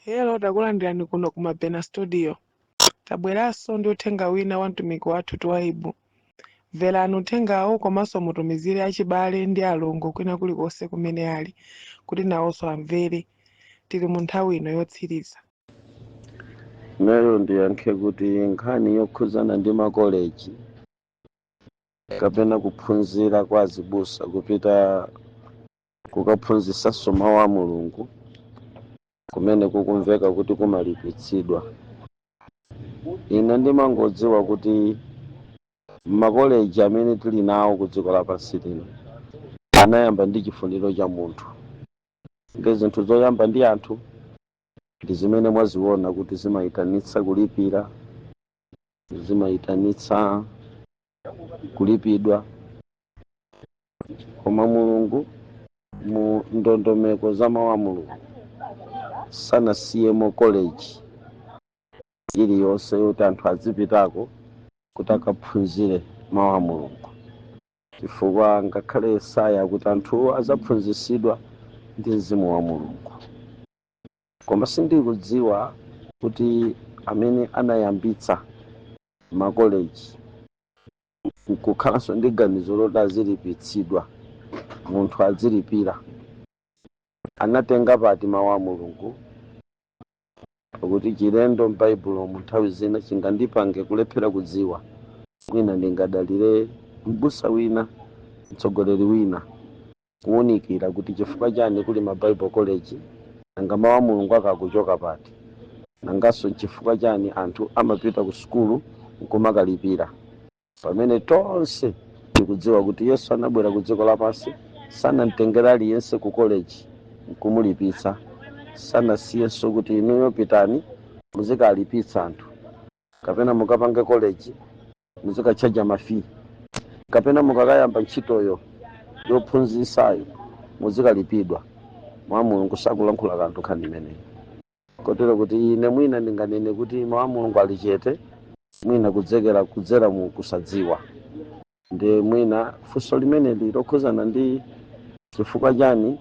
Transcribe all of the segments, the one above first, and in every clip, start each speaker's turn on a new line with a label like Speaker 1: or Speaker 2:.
Speaker 1: Hello, takulandirani kuno ku Mabena Studio. Tabweranso ndi uthenga wina wa mtumiki wathu Twaibu. Mverani uthengawo komanso mutumizire achibale ndi alongo kwina kulikonse kumene ali kuti nawonso amvere. Tili mu nthawi ino yotsiriza.
Speaker 2: Lero ndiyankhe kuti nkhani yokhuzana ndi makoleji kapena kuphunzira kwa azibusa kupita kukaphunzisanso mawu a Mulungu kumene kukumveka kuti kumalipitsidwa, ine ndimangodziwa kuti makoleji amene tili nawo ku dziko lapansi lino anayamba ndi chifuniro cha munthu. Ndi zinthu zoyamba ndi anthu ndi zimene mwaziona kuti zimayitanitsa kulipira, zimayitanitsa kulipidwa. Koma Mulungu mu ndondomeko za mawu a Mulungu sanasiyemo college iliyonse yoti anthu azipitako kuti akaphunzire mawu a Mulungu, chifukwa ngakhale Yesaya kuti anthuwo azaphunzitsidwa ndi mzimu wa Mulungu. Koma sindikudziwa kuti amene anayambitsa makoleji nkukhalanso ndi ganizo loti azilipitsidwa, munthu azilipira, anatenga pati mawu a Mulungu? Pakuti chilendo m'Baibulo mu nthawi zina chingandipange kulephera kudziwa. Mwina ndingadalire mbusa wina, mtsogoleri wina, kuwunikira kuti chifukwa chani kuli ma Bible college, nanga mawu a Mulungu akakuchoka pati, nanganso chifukwa chani anthu amapita ku sukulu nkumakalipira, pamene tonse tikudziwa kuti Yesu anabwera ku dziko lapansi, sanamtengera aliyense ku college nkumulipitsa, sanasiyenso kuti inuyo pitani muzikalipitsa anthu kapena mukapange college muzikatchaja ma fee, kapena mukakayamba ntchitoyo yophunzisayo muzikalipidwa. Mwa Mulungu sakulankhula kanthu nkhani imeneyi, kotero kuti ine mwina ndinganene kuti mawu a Mulungu ali chete, mwina kudzekera kudzera mu kusadziwa. Ndi mwina funso limeneli lokhuzana ndi chifukwa chani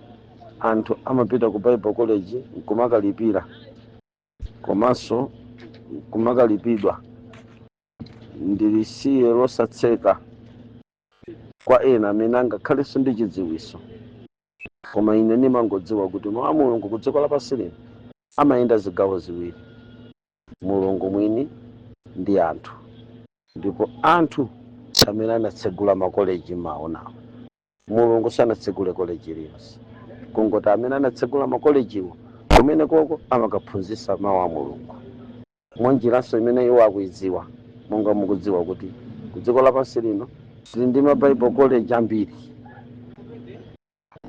Speaker 2: anthu amapita ku Bible college nkumakalipira komanso kumakalipidwa, ndilisiye losatseka kwa ena amene angakhalenso ndi chidziwiso. Koma ine ndimangodziwa kuti mawu a Mulungu ku dziko lapansi lino amayenda zigawo ziwiri, Mulungu mwini ndi anthu, ndipo anthu amene anatsegula makoleji maonawo. Mulungu sanatsegule koleji iliyonse, kungoti amene anatsegula makolejiwo kumene koko amakaphunzitsa mawu a Mulungu mwanjiranso imene iwo akuidziwa. Monga mukudziwa kuti ku dziko lapansi lino tili ndi ma Bible college ambiri,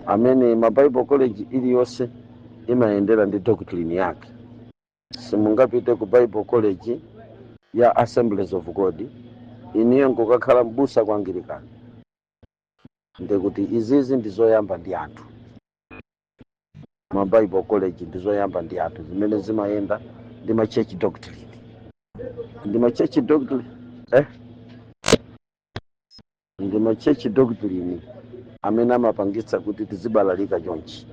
Speaker 2: amene ma Bible college iliyonse imayendera ndi doctrine yake. Simungapite ku Bible college ya Assemblies of God iniyo nkukakhala mbusa ku Anglican. Ndikuti izizi ndi zoyamba ndi anthu, ma Bible college ndi zoyamba ndi anthu zimene zimayenda ndi ma church doctrine, ndi ma church doctrine, ndi ma church doctrine amene amapangitsa kuti tizibalalika chonchi,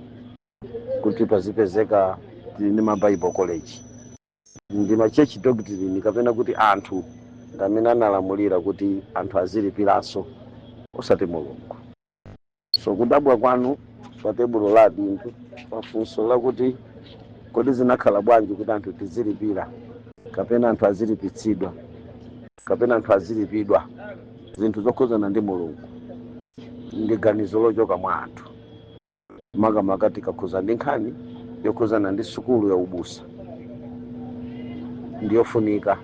Speaker 2: kuti pazipezeka tili ndi ma Bible college. Ndi ma church doctrine kapena kuti anthu ndi amene analamulira kuti anthu azilipiranso, osati Mulungu. So kudabwa kwanu pa tebulo la adindo pafunso lakuti kodi zinakhala bwanji kuti anthu tizilipira kapena anthu azilipitsidwa kapena anthu azilipidwa zinthu zokhuzana ndi Mulungu, ndi ganizo lochoka mwa anthu, makamaka tikakhuza ndi nkhani yokhuzana ndi sukulu ya ubusa. Ndiyofunika,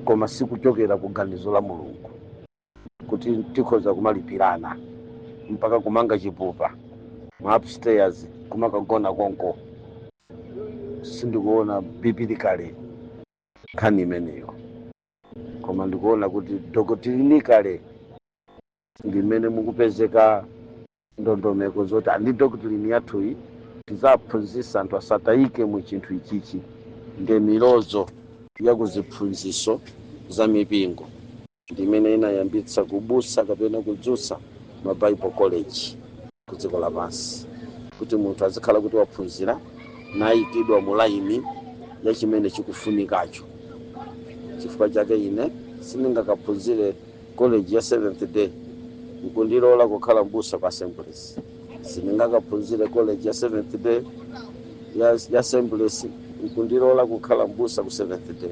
Speaker 2: koma sikuchokera ku ganizo la Mulungu kuti tikhoza kumalipirana mpaka kumanga chipupa mu upstairs kumakagona konko. Sindikuona biblically nkhani imeneyo, koma ndikuona kuti doctrinically ndi mmene mukupezeka ndondomeko zoti andi doctrine yathuyi tizaphunzitsa anthu asatayike mu chinthu ichichi. Ndi milozo ya kuziphunziso za mipingo ndimene inayambitsa kubusa kapena kudzutsa ma Bible college ku dziko lapansi, kuti munthu azikhala kuti waphunzira. Nayikidwa mu line ya chimene chikufunikacho. Chifukwa chake ine sindingakaphunzire college ya Seventh Day nkundilola kukhala mbusa kwa Assemblies. Sindingakaphunzire college ya Seventh Day ya Assemblies nkundilola kukhala mbusa ku Seventh Day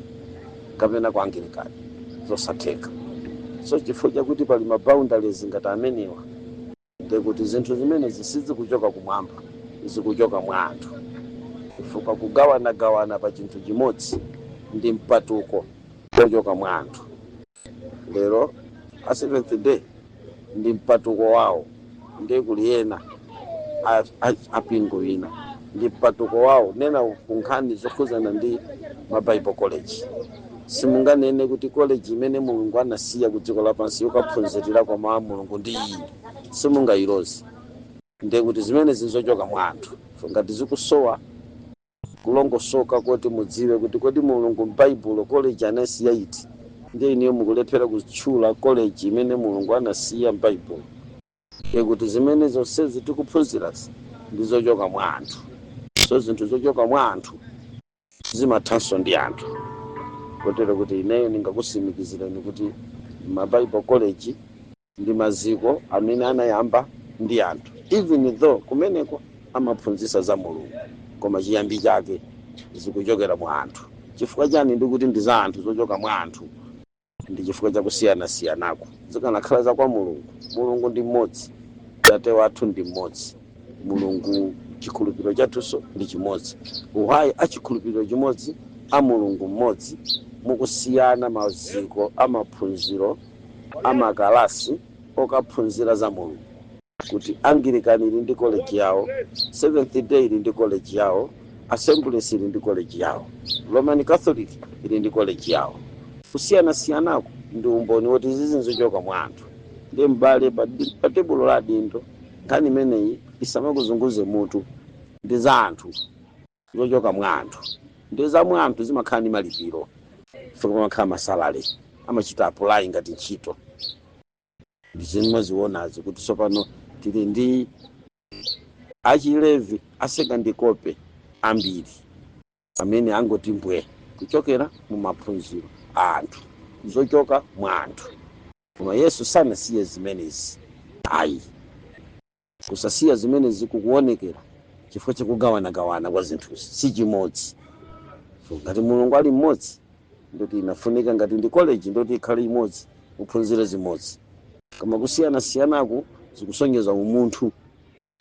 Speaker 2: kapena ku Anglican, zosatheka. So chifukwa chakuti pali ma boundaries ngati amenewa, ndekuti zinthu zimenezi sizikuchoka kumwamba, zikuchoka mwa anthu, chifukwa kugawanagawana pa chinthu chimodzi ndi mpatuko ochoka mwa anthu. Lero a Seventh Day ndi mpatuko wawo, ndiye kuli ena apingo ina ndi mpatuko wawo. Nena ku nkhani zokhuzana ndi ma Bible college, simunganene kuti college imene Mulungu anasiya ku dziko lapansi yokaphunzirira kwa mawu a Mulungu ndi iyi, simungayiloze. Ndiye kuti zimene zizochoka mwa anthu. So ngati zikusowa kulongosoka kuti mudziwe kuti kodi Mulungu m'Baibulo college anasiya iti, ndiye iniyo mukulephera kutchula college imene Mulungu anasiya m'Baibulo, ndiye kuti zimene zonsezi tikuphunzirazi ndi zochoka mwa anthu. So zinthu zochoka mwa anthu zimathanso ndi anthu, kotero kuti ineyo ndingakusimikizireni kuti ma Bible college ndi maziko amene anayamba ndi anthu, even though kumeneko amaphunzitsa za Mulungu, koma chiyambi chake zikuchokera mwa anthu. Chifukwa chani ndikuti ndi za anthu, zochoka mwa anthu? Ndi chifukwa chakusiyanasiyanako. Zikanakhala za kwa Mulungu, Mulungu ndi mmodzi, Tate wathu ndi mmodzi, Mulungu chikhulupiriro chathunso ndi chimodzi. Why achikhulupiriro chimodzi a Mulungu mmodzi mukusiyana maziko amaphunziro amakalasi okaphunzira za Mulungu, kuti Anglican ili ndi college yawo, Seventh Day ili ndi college yawo, Assemblies ili ndi college yawo, Roman Catholic ili ndi college yawo? Kusiyanasiyanako ndi umboni woti izizi nzochoka mwa anthu. Ndi mbale pa tebulo la adindo, nkhani imeneyi isamakuzunguze mutu. Ndi za anthu, zochoka mwa anthu. Ndi za mwa anthu zimakhala ndi malipiro, chifukwa pamakhala ma salary, amachita apply ngati ntchito. Ndi zimwe zionazi kuti tsopano tili ndi achilevi a second copy ambiri amene angoti mbwe kuchokera mu maphunziro a anthu, zochoka mwa anthu. Koma Yesu sanasiye zimenezi ayi. Kusasiya zimenezi kukuonekera chifukwa chakugawanagawana kwa zinthuzi, si chimodzi. So ngati Mulungu ali mmodzi, ndoti inafunika ngati ndi college ndoti ikhale imodzi, muphunzire zimodzi. Koma kusiyanasiyanaku zikusonyeza umunthu.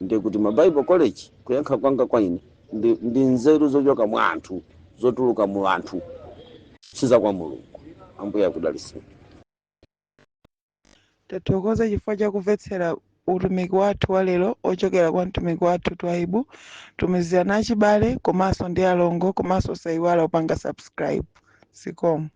Speaker 2: Ndiye kuti ma Bible college, kuyankha kwanga kwa ine, ndi nzeru zochoka mwa anthu, zotuluka mu anthu, siza kwa Mulungu. Ambuye akudalitseni.
Speaker 1: Tathokoza chifukwa chakumvetsera utumiki wathu wa lero ochokera kwa mtumiki wathu Twaibu. Tumizirana achibale komanso ndi alongo, komanso sayiwala kupanga subscribe. Zikomo.